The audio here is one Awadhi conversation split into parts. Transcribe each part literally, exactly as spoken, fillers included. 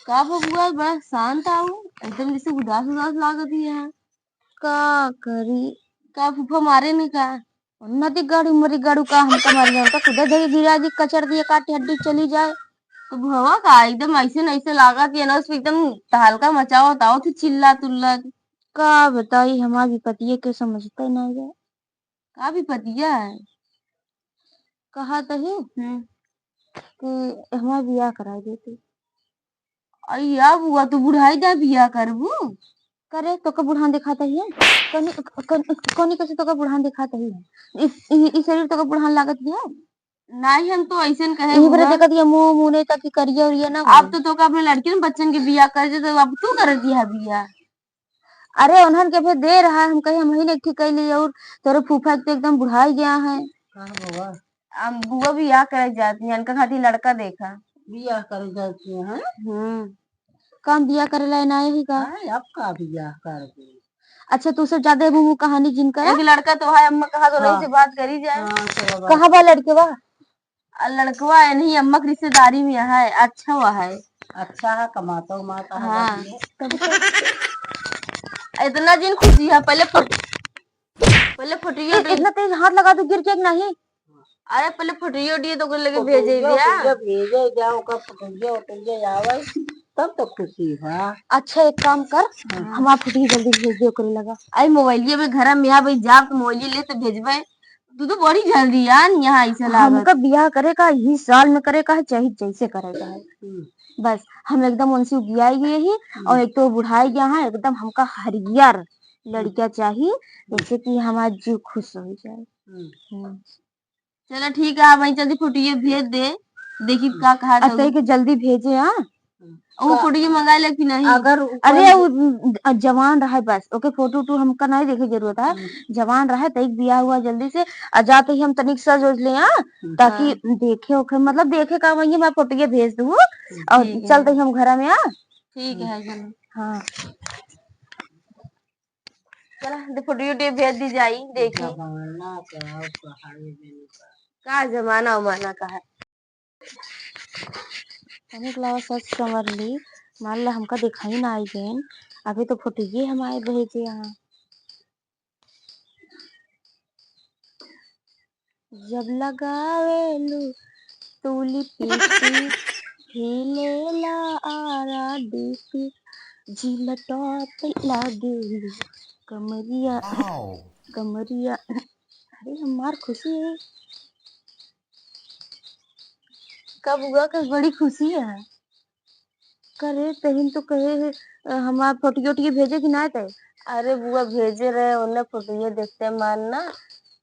का बबुआ, बड़ा शांत आऊ, एकदम जैसे उदास उदास लागत ही है। का करी? का फूफा मारे नहीं का? नदी गाड़ू मरी गाड़ू का हमका मारी जाओ, तो खुदे धरी गिरा दी, कचर दिए, काटी हड्डी चली जाए। तो भवा का एकदम ऐसे न ऐसे लागत है ना, उसमें एकदम तहलका मचावत आवत ही चिल्ला तुल्लत। का बताई, हमार विपतिये के समझते ना जाए। का विपतिया है? कहा तही हम्म। कि हमार बियाह करा देती। अइया बुआ, तू बुढ़ाई जा बियाह करबू? करे, तोका बुढ़ान दिखाता ही है। कोनी, कोनी, कोनी कैसे तोका बुढ़ान दिखाता ही है? इस, इ, इ शरीर तोका बुढ़ान लागत ही है? नहीं, हम तो ऐसे न कहे इही बरे बुआ। देखत ही है, मुंह, मुंह नहीं ताकि करिया उरिया ना अब होई। तो तोका अपने लड़कियन बच्चन के बियाह कर दे, तो अब तू कर दिया बियाह। अरे, उन्हन के भी दे रहा है, हम कहे, हम ही नहीं ठीक कैली, और तोरे फूफा के तो एकदम बुढ़ाई गया है। कहाँ बुआ? हम बुआ बियाह करे जात ही, इनका खातिर लड़का देखा। बियाह करे जात ही, हैं? हम्म। काम बियाह करे ला ना ही का? हाँ, अब का बियाह करबे? अच्छा, तू सब ज्यादा मुंह मुंह कहानी जिन करा। एक लड़का तो है, अम्मा कहा तो हाँ। रही से बात करी जाए। हाँ, चलो बात। कहाँ बा लड़के बा? आ लड़कवा इन्हीं अम्मा के रिश्तेदारी में है, अच्छा हुआ है। अच्छा है, कमाता उमाता है हाँ। बढ़िया। तब तो इतना दिन खुशी है, पहले फोट-, पहले फोटोइयो ए, दे। इतना तेज हाथ लगा दू, गिर के कि नहीं? अरे पहले फोटोइयो दिए तो ओकरे लगे भेजे फोटोइयो, दिया। फोटोइयो भेजे दिया, ओकर फोटोइयो, फोटोइयो आवे, तब तो खुशी बा। अच्छा, एक काम कर, हाँ। हमार फोटोइयो जल्दी भेज दे ओकरे लगा। आई मोबाइलिया में घर में आवे, जाब तो मोबाइलिया ले तो भेजबे। तू तो बड़ी जल्दी यार, यहाँ ऐसे लागत। हमका बियाह करे का, यही साल में करे का है, चाहे जैसे करे का है। हम्म। बस, हम एकदम उनसे उगियाई गए ही, हम्म। और एक तो बुढ़ाई गया है, एकदम हमका हरियर हम्म। लड़किया चाहिए, हम्म। जैसे कि हमारा जीव खुश हो जाए। हम्म। हम्म। चलो ठीक है, आप वहीं जल्दी फोटोइयो भेज दे, देखी हम्म। का कहा अच्छा, तो। के जल्दी भेजे, हाँ? हम्म। वो का-, फोटो ये मंगा ले कि नहीं? अगर उ अरे, कोई वो, अ, जवान रहे बस, ओके फोटो वोटो हमका नहीं देखे जरूरत है। हम्म। जवान रहे, तइक बियाह हुआ जल्दी से, आ जाते ही हम तनिक सज उज ले, हाँ? हम्म। ताकि हाँ। देखे ओके, मतलब देखे का वही मैं फोटो ये भेज दूँ, हम्म। और ठीक है। चलते ही हम घर में, हाँ? ठीक हम्म। है, चलो। हाँ। चला, दे फोटो वोटो भेज दी जाई, देखी। जमाना का कहानी देने का। का जमाना उमाना का है? तनिक लावा सच संवर ली, मान ला हमका दिखाई ना आई गइन, अभी तो फोटोइये हम आए भेजे यहाँ। जब लगावेलू तू लिपस्टिक, हिलेला आरा डीपी, जिला टॉप लागेलू कमरिया, वाओ। कमरिया। अरे हमार खुशी है। का बुआ के बड़ी खुशी है। करे तहिन तो कहे है, अ, हमार फोटो वोटो भेजे कि ना ते? अरे बुआ भेजे रहे, ओने फोटो ये देखते मान ना,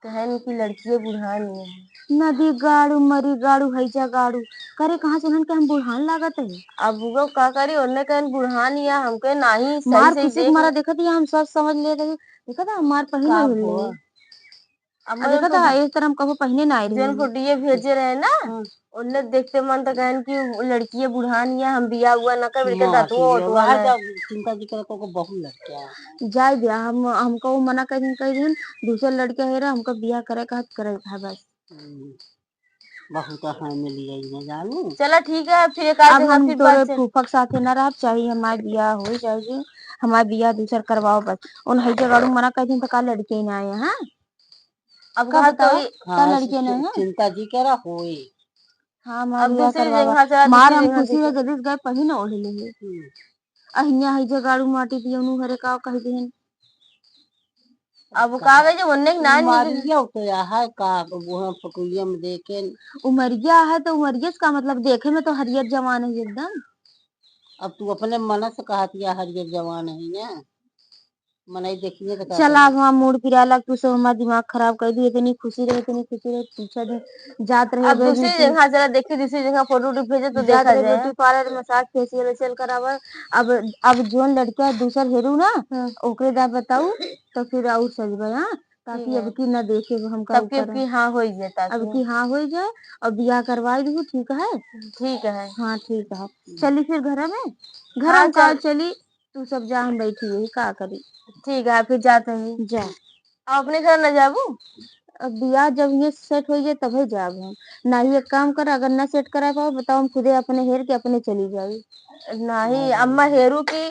कहन की लड़किये बुढ़ान ही है। नदी गाड़ू, मरी गाड़ू, हैजा गाड़ू। करे कहाँ से उन्हन के हम बुढ़ान लागत है? अब बुआ का करी, ओने कहन बुढ़ान ही है, हमके नाही सही मार से खुशी देख मारा ले। देखत ही हम सब समझ ले रही। देखत है, हमार पहिने का हुई बुआ? नहीं। अब अब मैं देखा तो था, इस तरह हम कबो पहिने ना आई जौन रही। फोटो ये भेजे रहे ना, हाँ। उन्ने देखते मन तो कहन कि लड़किये बुढ़ान या हम बियाह हुआ ना कर, के माँ दतुआ के उतुआ वहाँ ना। जब चिंता जी करे को, को बहुत लड़किया है। जाए दिया, हम, हमको वो मना कर, कर दिन, दूसरे लड़के है रहा, हमको बियाह करे का, करे का बस। हम्म, बहुत है मिल गई है जानू। चला ठीक है, फिर एक आध अब दिन हम फिर तोरे बात चल- फूफक साथे ना रहब, चाहे हमार बियाह हो, चाहे जो हमार बियाह दूसर करवाओ बस। उन है जगाड़ू मना कर दिन तो का लड़के ही ना आए, हाँ? अब का वहाँ तो बताओ, ही का हाँ, लड़के चि-, नहीं है? चिंता जी करा होई। हाँ, अब हमार बियाह दूसरी करवावा। जगह चला, मार दूसरी हम जगह खुशी रहे, देखो। जल्दी से गए पहिन ओढ़ ले। हम्म। अहिया है जगाड़ू माटी दियनु हरे का कह देहन। अब का का है जो ओन्ने के ना निकले। मारिया तो या है का, अब वहाँ फोटोइया में देखे। उमरिया है तो उमरिया से का मतलब, देखे में तो हरियर जवान है एकदम। अब तू अपने मन से कहत या हरियर जवान है ना। मनई देखिए तो का चला, करी? अब हमार मूड पिराए लाग, तू सब हमार दिमाग खराब कर दी। इतनी खुशी रहे, इतनी खुशी रहे, पीछे दिन जात रहे, अब अबे दूसरी भी जगह चला, देखी दूसरी जगह फोटो वोटो भेजे तो जात देखा रहे जाए। ब्यूटी पार्लर, मसाज, फेशियल वेशियल करावे। अब, अब जोन लड़का दूसर हेरू ना, हाँ। ओकरे दा बताऊ तो फिर और सजबे, हाँ, ताकि ठीक है। अब की ना देखे वो हमका तब के ऊपर। अब की हाँ हो ही जाए, ताकि अब की हाँ हो ही जाए और बियाह करवाई दू, ठीक है? ठीक है। हाँ, ठीक है। चली फिर घर में, घर हाँ, में का चल। चली। तू सब जा, हम बैठी यही का करी। ठीक है, फिर जाते ही। जा। अब अपने घर न जाबू? अब बियाह जब ये सेट होइ जाए तबै जाब हम। नाही एक काम कर, अगर ना सेट कराए पाओ बताओ, हम खुदे अपने हेर के अपने चली जाई। नाही अम्मा हेरू की,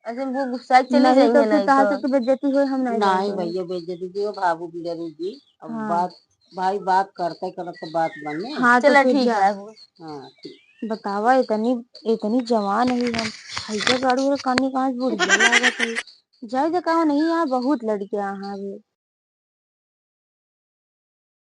ऐसे वो गुस्सा चली नहीं जाएंगे तो फिर नहीं कहा तो। सबके बेइज्जती होए, हम नहीं जाएंगे। भैया बेइज्जती जी, वो भावुक जरूर जी। अब हाँ। बात, भाई बात करते करते बात बने। हाँ, तो चला फिर ठीक जा। है। हाँ, ठीक। बतावा, इतनी, इतनी जवान है हम, ऐसे गाड़ू रे कानी कहाँ से बुढ़िया लागत है। जाए दे, कहा नहीं, यहाँ बहुत लड़कियाँ हैं अभी।